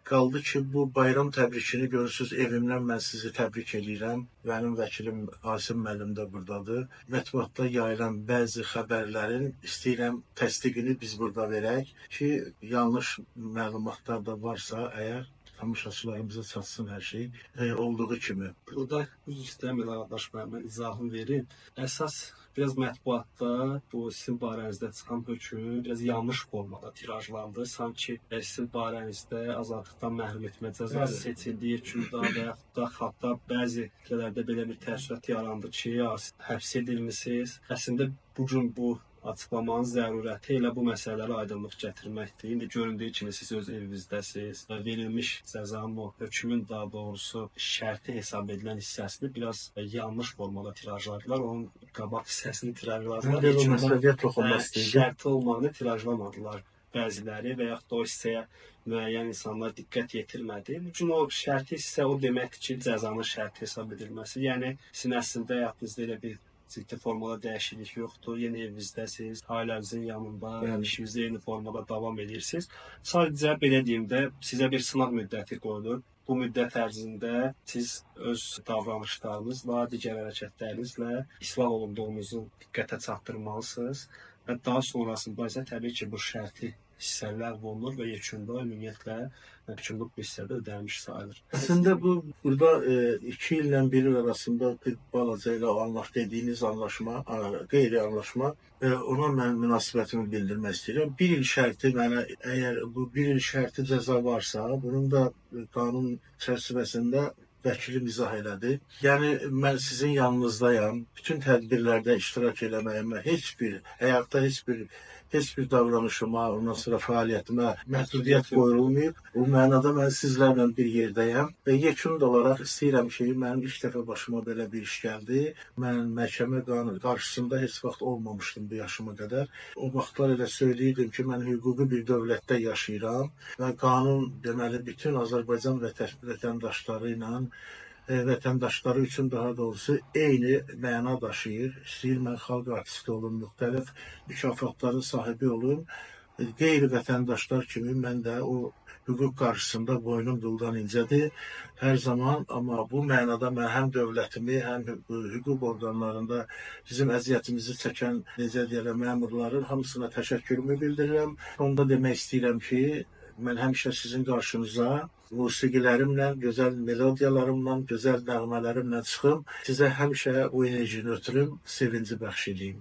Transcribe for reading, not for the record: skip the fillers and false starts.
Qaldı ki, bu bayram təbrikini görürsüz, evimdən mən sizi təbrik eləyirəm. Mənim vəkilim Asim müəllim də burdadır. Mətbuatda yayılan bəzi xəbərlərin istəyirəm təsdiqini biz burada verək ki, yanlış məlumatlar da varsa əgər tamaşaçılarımıza çatsın hər şey olduğu kimi. Burada üzr istəyirəm Elham qardaş, mən izahımı verim. Əsas biraz mətbuatda bu sizin barənizdə çıxan hökm biraz yanlış formada tirajlandı. Sanki sizin barənizdə azadlıqdan məhrum etmə cəzası seçildi yekunda və yaxud da xatda bəzi kütlələrdə belə bir təəssürat yarandı ki, həbs edilmisiniz. Əslində bu gün bu açıqlamanın zərurəti elə bu məsələlərə aydınlıq gətirməkdir. İndi göründüyü kimi siz öz evinizdəsiniz və verilmiş cəzanın, o hökmün daha doğrusu şərti hesab edilən hissəsini biraz yanlış formada tirajladılar. Onun qabaq hissəsini tirajladılar. Mən də bu məsələyə toxunmaq istəyirdim. Şərti olmağını tirajlamadılar bəziləri və yaxud da o hissəyə müəyyən insanlar diqqət yetirmədi. Çünki o şərti hissə o deməkdir ki, cəzanın şərti hesab edilməsi. Yəni sizin əslində həyatınızda elə bir ciddi formada dəyişiklik yoxdur. Yenə evinizdəsiniz, ailənizin yanında, işinizdə eyni formada davam edirsiniz. Sadəcə belə deyim də, sizə bir sınaq müddəti qoyulur. Bu müddət ərzində siz öz davranışlarınızla, digər hərəkətlərinizlə islah olunduğunuzu diqqətə çatdırmalısınız və daha sonrasında isə təbii ki, bu şərti hissə ləğv olunur və yekunda ümumiyyətlə hökmlük bu hissədə ödənilmiş sayılır. Əslində bu burada 2 illə 1 il arasında bir balaca ilə o dediyiniz anlaşma, qeyri anlaşma, ona mən münasibətimi bildirmək istəyirəm. 1 il şərti mənə, əgər bu 1 il şərti cəza varsa, bunun da qanun çərçivəsində vəkilim izah elədi. Yəni mən sizin yanınızdayam. Bütün tədbirlərdə iştirak eləməyimə, heç bir həyatda heç bir davranışıma, ondan sonra fəaliyyətimə məhdudiyyət qoyulmayıb. Bu mənada mən sizlərlə bir yerdəyəm və yekun olaraq istəyirəm ki, mənim ilk dəfə başıma belə bir iş gəldi. Mən məhkəmə qanunu qarşısında heç vaxt olmamışdım bu yaşıma qədər. O vaxtlar elə söyləyirdim ki, mən hüquqi bir dövlətdə yaşayıram və qanun deməli bütün Azərbaycan vətəndaşları ilə vətəndaşları üçün daha doğrusu eyni məna daşıyır. İstəyir mən xalq artisti olum, müxtəlif mükafatların sahibi olum. Qeyri-vətəndaşlar kimi mən də o hüquq qarşısında boynum duldan incədir hər zaman. Amma bu mənada mən həm dövlətimi, həm hüquq orqanlarında bizim əziyyətimizi çəkən, necə deyirəm, məmurların hamısına təşəkkürümü bildirirəm. Onda demək istəyirəm ki, mən həmişə sizin qarşınıza musiqilərimlə, gözəl melodiyalarımla, gözəl nəğmələrimlə çıxım. Sizə həmişə o enerjini ötürüm, sevinci bəxş edeyim.